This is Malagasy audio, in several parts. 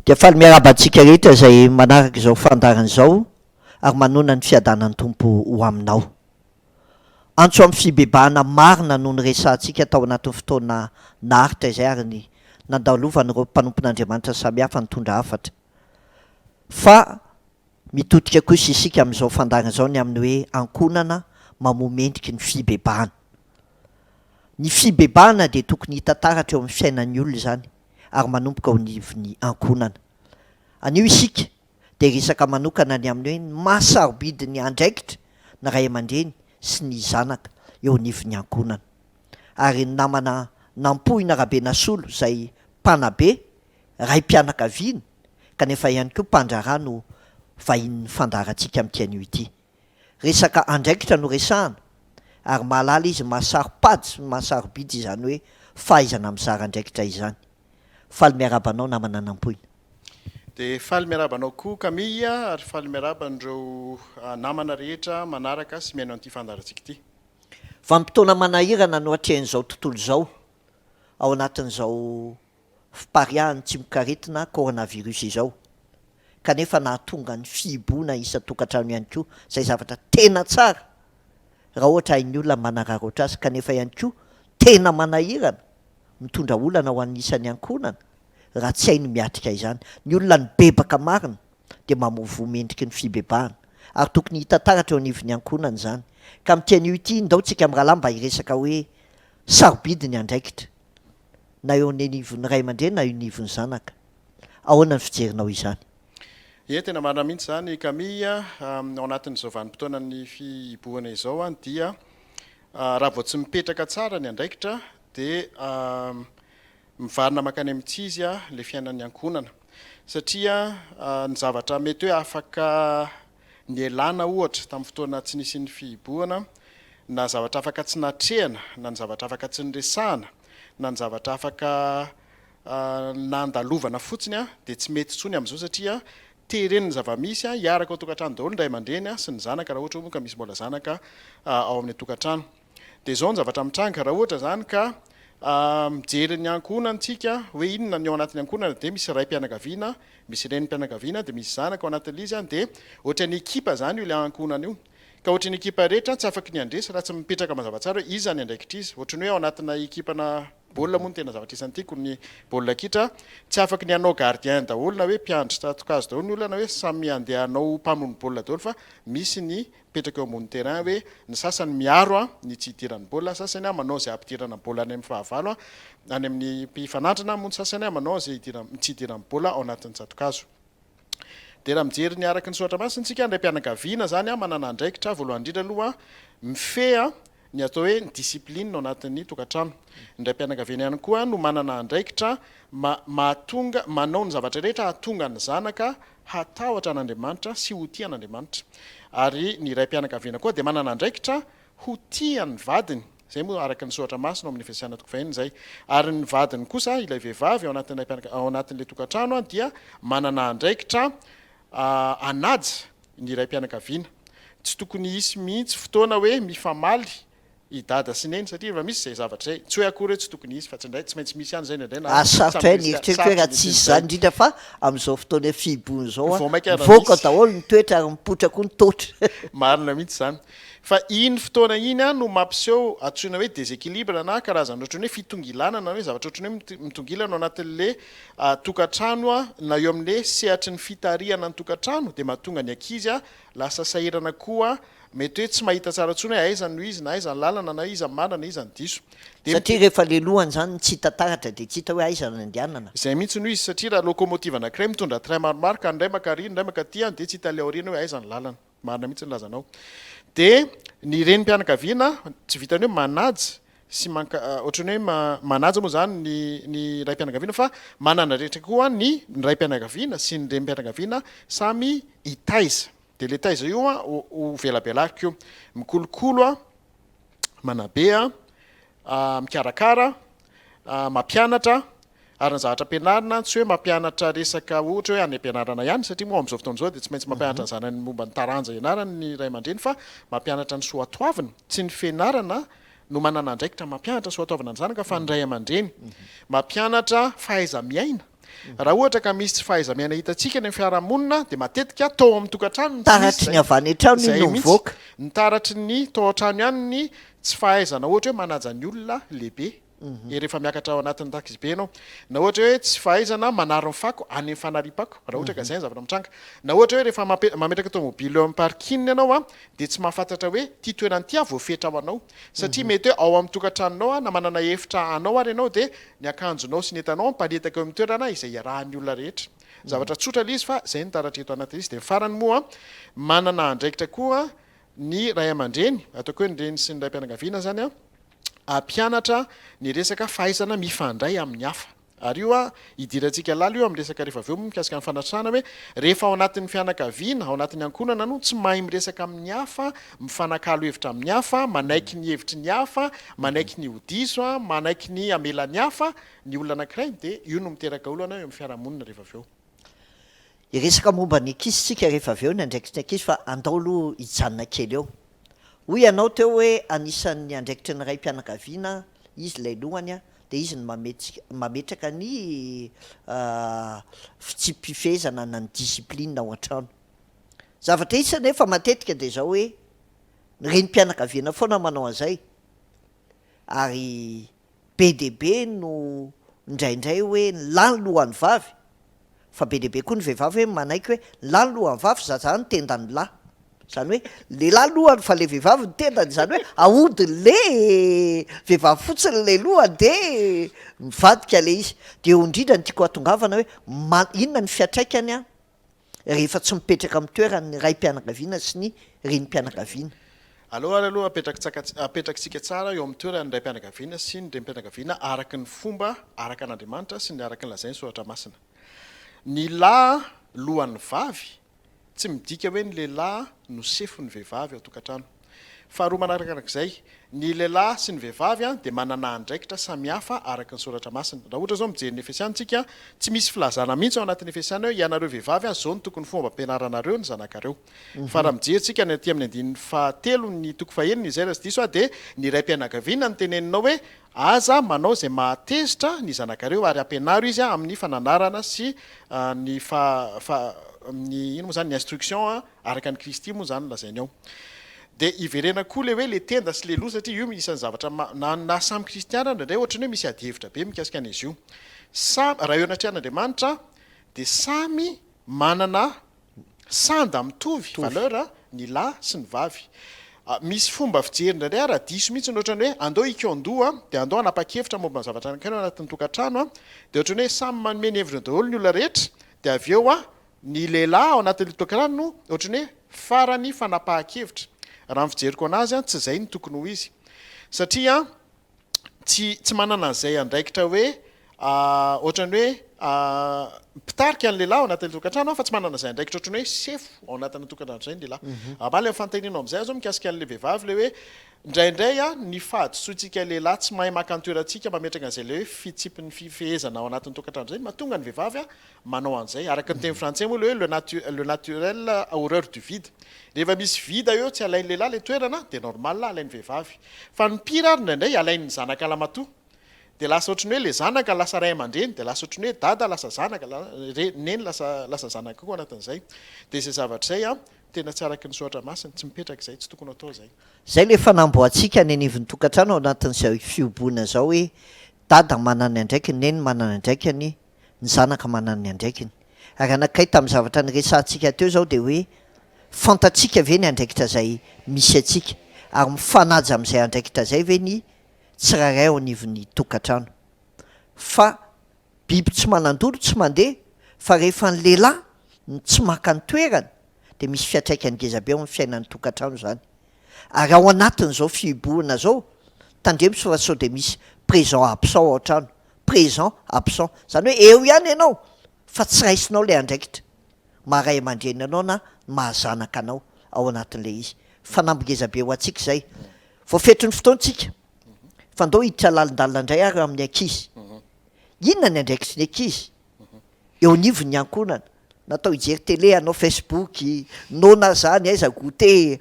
Dia faly miarahaba antsika rehetra izay manaraka izao fandaharana izao ary manona ny fiadanan'ny Tompo ho aminao. Antso amin'ny fibebahana marina no niresahantsika tao anatin'ny fotoana naharitra izay ary ny nandalovan'ireo mpanompon'Andriamanitra samihafa nitondra hafatra. Fa mitodika kosa isika amin'izao fandaharana izao ny amin'ny hoe ankohonana mamoa mendriky ny fibebahana. Ny fibebahana dia tokony hita taratra eo amin'ny fiainan'ny olona izany ary manomboka ao anivon'ny ankohonana. Anio isika dia hiresaka manokana ny amin'ny hoe ny maha sarobidy ny andraikitra ny ray aman-dreny sy ny zanaka eo anivon'ny ankohonana. Ary ny namana Nampoina Rabenasolo izay mpanabe, raim-pianakaviana kanefa ihany koa mpandraharaha no vahinin'ny fandaharantsika amin'ity anio ity. Resaka andraikitra no resahana ary mahalala izy maha saro-pady sy maha sarobidy izany hoe fahaizana mizara andraikitra izany. Faly miarahaba anao namana Nampoina. Dia faly miarahaba anao koa Camille ary faly miarahaba an'ireo namana rehetra manaraka sy mihaino an'ity fandaharantsika ity. Vanim-potoana manahirana no atrehin'izao tontolo izao ao anatin'izao fipariahan'ny tsimokaretina coronavirus izao kanefa nahatonga ny fihibohana isan-tokantrano ihany koa izay zavatra tena tsara raha ohatra hain'ny olona ny manararaotra azy kanefa ihany koa tena manahirana mitondra olana ho an'ny isan'ny ankohonana raha tsy hay ny miatrika izany. Ny olona nibebaka marina dia mamoa voa mendriky ny fibebahana ary tokony hita taratra eo anivon'ny ankohonana izany. Ka amin'ity anio ity ndao tsika mirahalahy mba hiresaka hoe sarobidy ny andraikitra na eo anivon'ny ray aman-dreny na eo anivon'ny zanaka. Ahoana ny fijerinao izany? Ie, tena marina mihitsy izany Camille, ao anatin'izao vanim-potoanan'ny fihibohana izao dia raha vao tsy mipetraka tsara ny andraikitra dia mivarina mankany amin'ny tsy izy ilay fiainan'ny ankohonana satria ny zavatra mety hoe afaka nialana ohatra tamin'ny fotoana tsy nisian'ny fihibohana na zavatra afaka tsy natrehana na ny zavatra afaka tsy niresahana na ny zavatra afaka nandalovana fotsiny dia tsy mety intsony amin'izao satria teren'ny zava-misy hiaraka ao an-tokantrano daholo ny ray aman-dreny sy ny zanaka raha ohatra moa ka misy mbola zanaka ao amin'ny tokantrano. Dia izao ny zavatra mitranga, raha ohatra izany ka mijery ny ankohonana isika hoe inona ny ao anatin'ny ankohonana dia misy raim-pianakaviana, misy renim-pianakaviana, dia misy zanaka ao anatin'ilay izy dia ohatran'ny ekipa izany io ilay ankohonana io. Ka ohatran'ny ekipa rehetra tsy afaky ny handresy raha tsy mipetraka mazava tsara hoe iza ny andraikitr'iza. Ohatran'ny hoe ao anatina ekipana baolina moa no tena zavatra isan'ny tiako, ny baolina kitra, tsy afaky ny hanao gardien daholo na hoe mpiandry tsato-kazo daholo ny olona na hoe samy handeha hanao mpamono baolina daholo fa misy ny mipetraka eo ambony terrain hoe ny sasany miaro ny tsy hidiran'ny baolina, sasany manao izay hampidirana baolina any amin'ny fahavalo, any amin'ny mpifanandrina, moa ny sasany manao izay tsy hidiran'ny baolina ao anatin'ny tsato-kazo. Dia raha mijery ny araka ny soratra masina isika, ny raim-pianakaviana izany manana andraikitra voalohany indrindra aloha mifehy ny atao hoe ny discipline ao anatin'ny tokantrano. Ny raim-pianakaviana ihany koa no manana andraikitra mahatonga, manao ny zavatra rehetra hahatonga ny zanaka hatahotra an'Andriamanitra sy ho tia an'Andriamanitra. Ary ny raim-pianakaviana koa dia manana andraikitra ho tia ny vadiny, izay moa araka ny soratra masina ao amin'ny Efesiana toko fahenina izay. Ary ny vadiny kosa, ilay vehivavy ao anatin'ny raim-pianaka, ao anatin'ilay tokantrano dia manana andraikitra hanaja ny raim-pianakaviana. Tsy tokony hisy mihitsy fotoana hoe mifamaly i dada sy neny satria efa misy izay zavatra izay, tsy hoe akory hoe tsy tokony hisy fa tsindraindray tsy maintsy misy ihany izay indraindray na Ary sarotra samy ihany ny kristiana, eritreritra hoe sarotra raha mihitsy tsy hisy izay. izany indrindra fa amin'izao fotoana fihibohana izao Vao mainka raha mivoaka misy. daholo ny toetra ary mipoitra koa ny taotra. Marina mihitsy izany. Fa iny fotoana iny no mampiseho antsoina hoe déséquilibre na karazana ohatran'ny hoe fitongilanana na hoe zavatra ohatran'ny hoe mitongilana ao anatin'le tokantrano na eo amin'le sehatry ny fitarihana ny tokantrano dia mahatonga ny ankizy lasa sahirana koa Mety hoe tsy mahita tsara intsony hoe aiza no izy na aiza ny lalana na iza ny marina na iza ny diso. Dia Satria rehefa le lohany zany no tsy hita taratra dia tsy hita hoe aiza no andehanana. Izay mihitsy no izy satria raha locomotive anankiray mitondra train maromaro ka ny iray maka ary ny iray maka aty dia tsy hita ilay aoriana hoe aiza ny lalana. Marina mihitsy ny lazanao. Dia ny renim-pianakaviana tsy vitan'ny hoe manaja sy manka ohatran'ny hoe manaja moa izany ny ny raim-pianakaviana fa manana andraikitra koa ny raim-pianakaviana sy ny renim-pianakaviana samy hitaiza. Dia ilay taiza io an, ho velabelariko io. Mikolokolo an, manabe an, mikarakara, mampianatra, ary ny zavatra ampianarina tsy hoe mampianatra resaka ohatra hoe any am-pianarana ihany, satria moa amin'izao fotoana izao dia tsy maintsy mampianatra ny zanany momba ny taranja ianarany ny ray aman-dreny fa mampianatra ny soatoavina, tsy ny fianarana no manana andraikitra mampianatra soatoavina ny zanaka fa ny ray aman-dreny. Mampianatra fahaiza-miaina. Raha ohatra ka misy tsy fahaiza-miaina hitantsika eny amin'ny fiarahamonina dia matetika tao amin'ny tokantrano no tsy misy Taratry ny izay. avy any an-trano iny Izay no mihitsy. mivoaka. Ny taratry ny tao an-trano ihany ny tsy fahaizana ohatra hoe manaja ny olona lehibe rehefa miakatra ao anatin'ny taxibe ianao. Na ohatra hoe tsy fahaizana manary ny fako any amin'ny fanariam-pako, raha ohatra ka izay ny zavatra mitranga. Na ohatra hoe rehefa mametraka tomobile eo amin'ny parking ianao dia tsy mahafantatra hoe ity toerana ity aho voafetra ho anao. Satria mety hoe ao amin'ny tokantranonao na manana efitra anao ary ianao dia ny akanjonao sy ny entanao miparitaka eo amin'ny toerana izay iarahan'ny olona rehetra. Zavatra tsotra ilay izy fa izay no taratra eto anatin'izy. Dia ny farany moa, manana andraikitra koa ny ray aman-dreny, ataoko hoe ny reny sy ny raim-pianakaviana izany, hampianatra ny resaka fahaizana mifandray amin'ny hafa. Ary io hidirantsika lalina io amin'ny resaka rehefa avy eo mikasika ny fanatrana hoe rehefa ao anatin'ny fianakaviana, ao anatin'ny ankohonana no tsy mahay miresaka amin'ny hafa, mifanakalo hevitra amin'ny hafa, manaiky ny hevitry ny hafa, manaiky ny ho diso, manaiky ny hamela ny hafa ny olona anankiray dia io no miteraka olana eo amin'ny fiarahamonina rehefa avy eo. Hiresaka momba ny ankizy isika rehefa avy eo, ny andraikitry ny ankizy fa andao aloha hijanona kely eo. Hoy ianao teo hoe anisan'ny andraikitry ny raim-pianakaviana, izy ilay lohany, dia izy no mametraka ny fitsipi-pifehezana na ny discipline ao an-trano. Zavatra hisy anefa matetika dia izao hoe ny renim-pianakaviana foana manao an'izay ary be dia be no indraindray hoe ny lahy ny lohan'ny vavy, fa be dia be koa ny vehivavy hoe manaiky hoe ny lahy ny lohan'ny vavy, za zany tendan'ny lahy. Izany hoe lehilahy lohany fa le vehivavy ny tendany, izany hoe ahodin'le vehivavy fotsiny le lohany de mivadika le izy. De eo indrindra no tiako hahatongavana hoe ma- inona ny fiantraikany an rehefa tsy mipetraka amin'ny toerany ny raim-pianakaviana sy ny renim-pianakaviana. Aleo ary aloha apetrakitsika tsara eo amin'ny toerany ny raim-pianakaviana sy ny renim-pianakaviana araka ny fomba araka an'Andriamanitra sy ny araka ny lazain'ny Soratra Masina. Ny lahy lohan'ny vavy tsy midika hoe ny lehilahy no sefon'ny vehivavy ao an-tokantrano. Faharoa manarakarak'izay, ny lehilahy sy ny vehivavy dia manana andraikitra samihafa araka ny Soratra Masina. Raha ohatra izao mijery ny Efesiana isika, tsy misy filazana mihitsy ao anatin'ny Efesiana hoe ianareo vehivavy izao no tokony fomba ampianaranareo ny zanakareo. Fa raha mijery isika ny aty amin'ny andininy fahatelo ny toko fahenina izay raha tsy diso aho dia ny raim-pianakaviana no teneninao hoe Aza manao izay mahatezitra ny zanakareo ary ampianaro izy amin'ny fananarana sy ny fa fa ny inona moa izany ny instruction araka an'i Kristy moa izany lazainy ao. Dia hiverena koa ilay hoe le tenda sy le loha satria io isan'ny zavatra ma na na samy kristiana ary indraindray ohatran'ny hoe misy adihevitra be mikasika an'izy io. Samy raha eo anatrehan'Andriamanitra dia samy manana Sanda mitovy, valeur, ny lahy sy ny vavy. Misy fomba fijery indraindray ara diso mihitsy ny ohatran'ny hoe andao hikaon-doha dia andao hanapa-kevitra momba ny zavatra anankiray ao anatin'ny tokantrano dia ohatran'ny hoe samy manome ny heviny daholo ny olona rehetra dia avy eo ny lehilahy ao anatin'ilay tokantrano no ohatran'ny hoe farany fanapahan-kevitra. Raha ny fijeriko anazy tsy izay no tokony ho izy satria tsy tsy manana an'izay andraikitra hoe ohatran'ny hoe mpitarika ny lehilahy ao anatin'ny tokantrano fa tsy manana izay andraikitra ohatran'ny hoe sefo ao anatin'ny tokantrano izay ny lehilahy. Hamaly amin'ny fanontanianao amin'izay aho izao mikasika an'ilay vehivavy ilay hoe indraindray ny fahadisoantsika lehilahy tsy mahay maka ny toerantsika mametraka an'izay ilay hoe fitsipin'ny fifehezana ao anatin'ny tokantrano izay no mahatonga ny vehivavy manao an'izay. Araka ny teny frantsay moa ilay hoe le le naturel a horreur du vide. Rehefa misy vide eo tsy alain'ny lehilahy ilay toerana dia normal alain'ny vehivavy. Fa ny pire ary indraindray alain'ny zanaka lamatoa. Dia lasa ohatran'ny hoe ilay zanaka lasa ray aman-dreny, dia lasa ohatran'ny hoe dada lasa zanaka, neny lasa lasa zanaka koa anatin'izay. Dia izay zavatra izay an, tena tsy araky ny soratra masina, tsy mipetraka izay, tsy tokony atao izay. Izay ilay fanamboantsika any anivon'ny tokantrano ao anatin'izao fihoboana izao hoe dada manana ny andraikiny, neny manana ny andraikiny, ny zanaka manana ny andraikiny. Ary anankiray tamin'ny zavatra niresahantsika teo izao dia hoe fantatsika ve ny andraikitra izay misy antsika ary mifanaja amin'izay andraikitra izay ve ny tsirairay ao anivon'ny tokantrano. Fa biby tsy manan-dolo tsy mandeha fa rehefa ny lehilahy no tsy maka ny toerany dia misy fiantraikany ngezabe ao amin'ny fiainan'ny tokantrano izany. Ary ao anatin'izao fihibohana izao, tandremo fa sao dia misy présent absent ao an-trano. Présent, absent. Izany hoe eo ihany ianao fa tsy raisinao ilay andraikitra maha ray aman-dreny anao na ny maha zanaka anao ao anatin'ilay izy. Fanamby ngeza be ho antsika izay. Voafetry ny fotoana isika fa ndao hiditra lalindalina indray ary amin'ny ankizy. Inona ny andraikitry ny ankizy eo anivon'ny ankohonana? Natao hijery télé, hanao Facebook, noana zany, aiza goûter,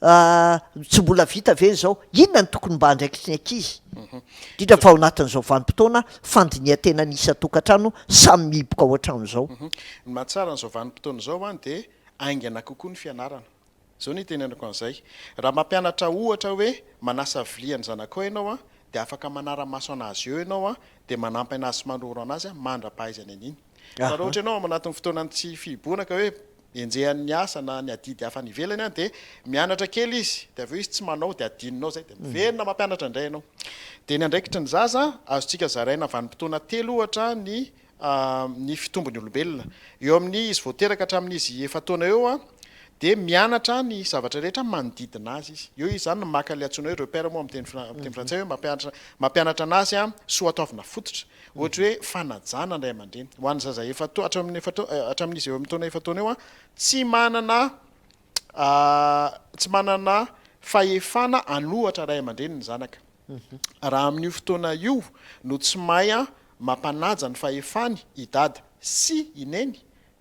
Ah, tsy mbola vita ve izao? Inona no tokony mba andraikitry ny ankizy? Indrindra fa ao anatin'izao vanim-potoana fandinihan-tena ny isan-tokantrano samy mihiboka ao an-trano izao. Ny mahatsara an'izao vanim-potoana izao dia haingana kokoa ny fianarana. Izao no itenenako an'izay, raha mampianatra ohatra hoe manasa vilia ny zanakao ianao dia afaka manara-maso an'azy eo ianao dia manampy an'azy sy manoro an'azy mandra-pahaizany an'iny. Fa raha ohatra ianao ao anatin'ny fotoanan'ny tsy fihibohana ka hoe enjehan'ny asa na ny adidy hafa any ivelany dia mianatra kely izy dia avy eo izy tsy manao dia adinonao izay dia miverina mampianatra indray ianao. Dia ny andraikitry ny zaza azontsika zaraina vanim-potoana telo ohatra ny ny fitombon'ny olombelona. Eo amin'ny izy vao teraka hatramin'izy efa-taona eo dia mianatra ny zavatra rehetra manodidina azy izy. Eo izy izany no maka ilay antsoina hoe repère moa amin'ny teny frantsay hoe mampianatra mampianatra an'azy soatoavina fototra. Ohatra hoe fanajana ny ray aman-dreny. Ho an'ny zaza efa-taona hatramin'ny efa-taona hatramin'izy eo amin'ny taona efa-taona eo tsy manana tsy manana fahefana hanohatra ray aman-dreny ny zanaka. Raha amin'io fotoana io no tsy mahay mampanaja ny fahefany i dada sy i neny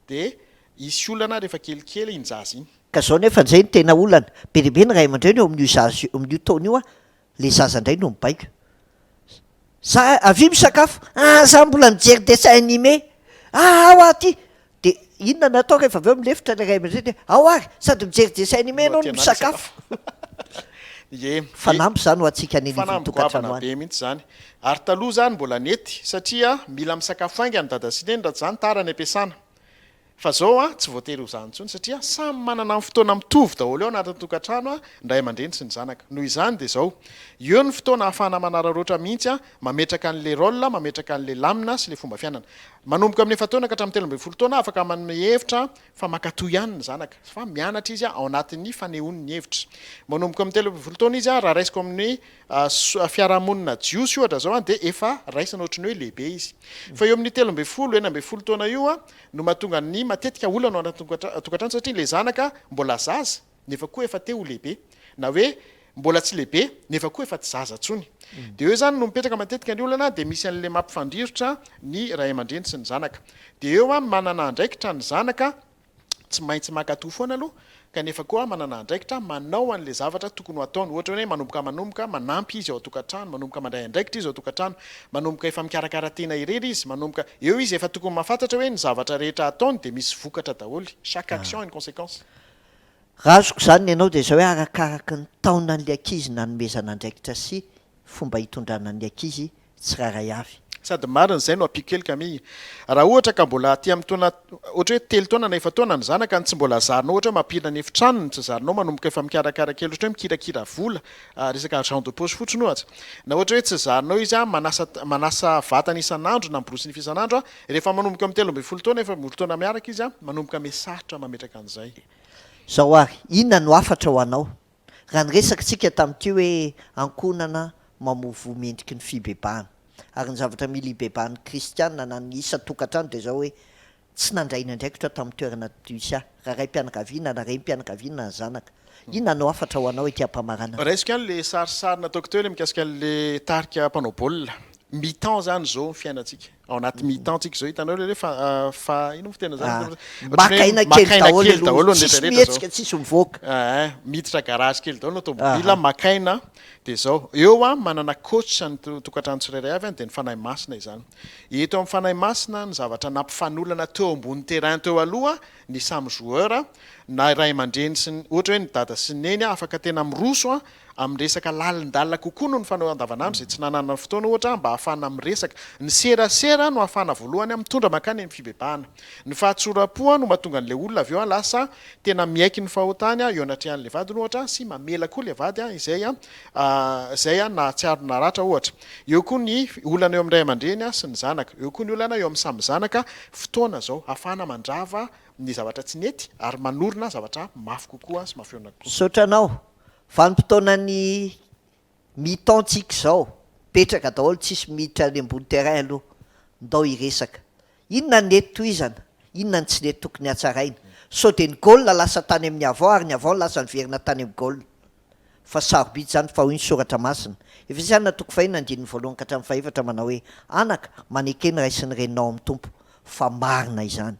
dia hisy olana rehefa kelikely iny zaza iny. Ka zao nefa njay no tena olana, be dia be ny ray aman-dreny eo amin'io zaza io, amin'io taona io an, le zaza indray no mibaiko. Za avia misakafo, ah za mbola mijery dessin animé, ah ao aho ty, Dia inona no atao rehefa avy eo milefitra ilay ray aman-dreny hoe ao ary, sady mijery dessin animé ianao no misakafo. Ie. Fanamby izany ho antsika any anivon'ny Fanamby tokantrano goavana any. be mihitsy izany. Ary taloha izany mbola nety satria mila misakafo haingana dada sy neny raha tsy izany tara any am-piasana. Fa izao an, tsy voatery ho izany intsony satria samy manana ny fotoana mitovy daholo ao anatin'ny tokantrano ny ray aman-dreny sy ny zanaka. Noho izany dia izao, eo ny fotoana ahafahana manararaotra mihitsy mametraka an'ilay rôle, mametraka an'ilay lamina sy ilay fomba fiainana. Manomboka amin'ny efa-taona ka hatramin'ny 13 taona, afaka manome hevitra fa mankatò ihany ny zanaka, fa mianatra izy ao anatin'ny fanehoany ny hevitra. Manomboka amin'ny 13 taona izy, raha raisiko amin'ny fiarahamonina jiosy ohatra izao dia efa raisina ohatry ny hoe lehibe izy. Fa eo amin'ny 13, 16 taona io no mahatonga ny matetika olana ao anatin'ny tokantrano satria ilay zanaka mbola zaza, nefa koa efa te ho lehibe, na hoe mbola tsy lehibe nefa koa efa tsy zaza intsony. Dia eo izany no mipetraka matetika ny olana, dia misy an'ilay mampifandrirotra ny ray aman-dreny sy ny zanaka. Dia eo an, manana andraikitra ny zanaka, tsy maintsy mankatò foana aloha, kanefa koa manana andraikitra manao an'ilay zavatra tokony ho ataony. Ohatra hoe manomboka manomboka manampy izy ao an-tokantrano, manomboka mandray andraikitra izy ao an-tokantrano, manomboka efa mikarakara tena irery izy, manomboka, eo izy efa tokony mahafantatra hoe ny zavatra rehetra ataony dia misy vokatra daholo, chaque action a une conséquence. Raha azoko izany ny anao dia izao hoe arakaraky ny taonan'ilay ankizy nanomezana andraikitra sy fomba hitondrana ny ankizy tsirairay avy. Sady marina izay no ampiako kely Camille. Raha ohatra ka mbola aty amin'ny taona ohatra hoe telo taona na efa-taona ny zanaka no tsy mbola zarinao ohatra hoe mampirina ny efitranony, tsy zarinao manomboka efa mikarakara kely ohatra hoe mikirakira vola, resaka argent de poche fotsiny ohatra. Na ohatra hoe tsy zarinao izy manasa manasa vatana isan'andro na miborosy nify isan'andro, rehefa manomboka amin'ny 13 taona, 14 taona miaraka izy manomboka miha-sarotra mametraka an'izay. Zao ary, inona no hafatra ho anao? Raha niresaka isika tamin'ity hoe ankohonana mamoa voa mendriky ny fibebahana. Ary ny zavatra mila ibebahan'ny kristiana na ny isan-tokantrano dia izao hoe, tsy nandray ny andraikitra tamin'ny toerana nisy ahy, raha raim-pianakaviana na renim-pianakaviana na zanaka. Inona no hafatra ho anao ety am-pamaranana? Raisiko ihany ilay sarisary nataoko teo ilay mikasika an'ilay tarika mpanao baolina. Mi-temps izany izao ny fiainantsika. Ao anaty mi-temps tsika izao, hitanao ilay hoe fa fa inona moa fiteny an'izany? Ah, maka aina kely daholo aloha, tsisy mihetsika, tsisy mivoaka. Eh, miditra garage kely daholo ny automobile, maka aina, dia izao. Eo an, manana coach ny tokantrano tsirairay avy an, dia ny Fanahy Masina izany. Eto amin'ny Fanahy Masina ny zavatra nampifanolana teo ambony terrain teo aloha ny samy joueur, na ray aman-dreny sy ny, ohatra hoe ny dada sy ny neny afaka tena miroso an, amin'ny resaka lalindalina kokoa noho ny fanao andavanandro izay tsy nananana fotoana ohatra mba hahafahana miresaka. Ny serasera no ahafahana voalohany mitondra mankany amin'ny fibebahana. Ny fahatsoram-po no mahatonga an'ilay olona avy eo lasa tena miaiky ny fahotany eo anatrehan'ilay vadiny ohatra sy mamela koa ilay vady izay izay nahatsiaro naratra ohatra. Eo koa ny olana eo amin'ny ray aman-dreny sy ny zanaka. Eo koa ny olana eo amin'ny samy zanaka. Fotoana izao ahafahana mandrava ny zavatra tsy nety ary manorina zavatra mafy kokoa sy mafy orina kokoa. Misaotra anao. Vanim-potoanan'ny mi-temps tsika izao, mipetraka daholo tsisy miditra any ambony terrain aloha, ndao hiresaka. Inona ny nety tohizana, inona ny tsy nety tokony hatsaraina. Sao dia ny goal lasa tany amin'ny avant ary ny avant lasa niverina tany amin'ny goal. Fa sarobidy izany fa hoy ny soratra masina, Efesiana toko fahenina andininy voalohany ka hatramin'ny fahefatra manao hoe, Anaka, maneke ny ray sy ny reninao amin'ny Tompo, fa marina izany.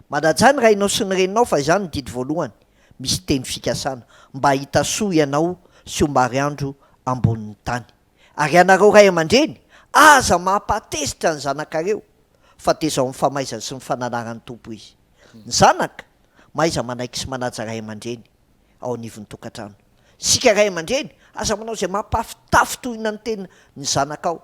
Manajà ny rainao sy ny reninao fa izany no didy voalohany misy teny fikasana mba hahita soa ianao sy ho mary andro ambonin'ny tany. Ary ianareo ray aman-dreny, aza mampahatezitra ny zanakareo, fa tezao amin'ny famaizana sy ny fananaran'ny Tompo izy. Ny zanaka, mahaiza manaiky sy manaja ray aman-dreny ao anivon'ny tokantrano. Isika ray aman-dreny, aza manao izay mampafitafintohina ny tena ny zanakao,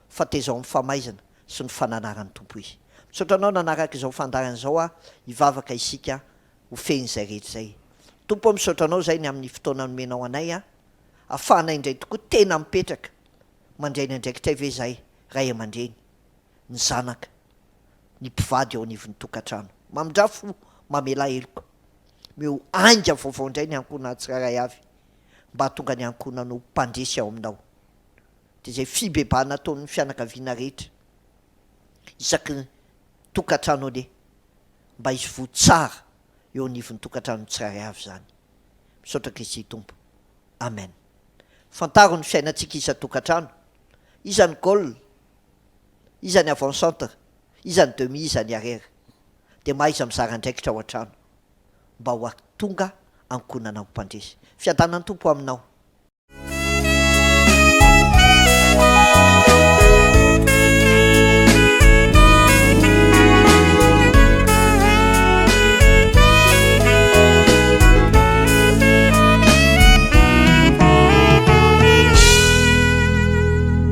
fa tezao amin'ny famaizana sy ny fananaran'ny Tompo izy. Misaotra anao nanaraka izao fandaharana izao aho, hivavaka isika ho fehin'izay rehetra izay. Tompo ô misaotra anao izay ny amin'ny fotoana nomenao anay a, afahanay indray tokoa tena mipetraka mandray ny andraikitray ve izahay ray aman-dreny, ny zanaka, ny mpivady eo anivon'ny tokantrano. Mamindrà fo, mamelà heloka. Omeo ainga vaovao indray ny ankohonana tsirairay avy mba hahatonga ny ankohonana ho mpandresy ao aminao. Dia izay fibebahana ataon'ny fianakaviana rehetra isaky ny tokantrano anie mba hisy voa tsara eo anivon'ny tokantranon'ny tsirairay avy izany. Misaotra Kristy Tompo. Amen. Fantaro ny fiainantsika isan-tokantrano. Iza ny goal? Iza ny avant centre? Iza ny demi? Iza ny arrière? Dia mahaiza mizara andraikitra ao an-trano mba ho tonga ankohonana ho mpandresy. Fiadanan'ny Tompo aminao.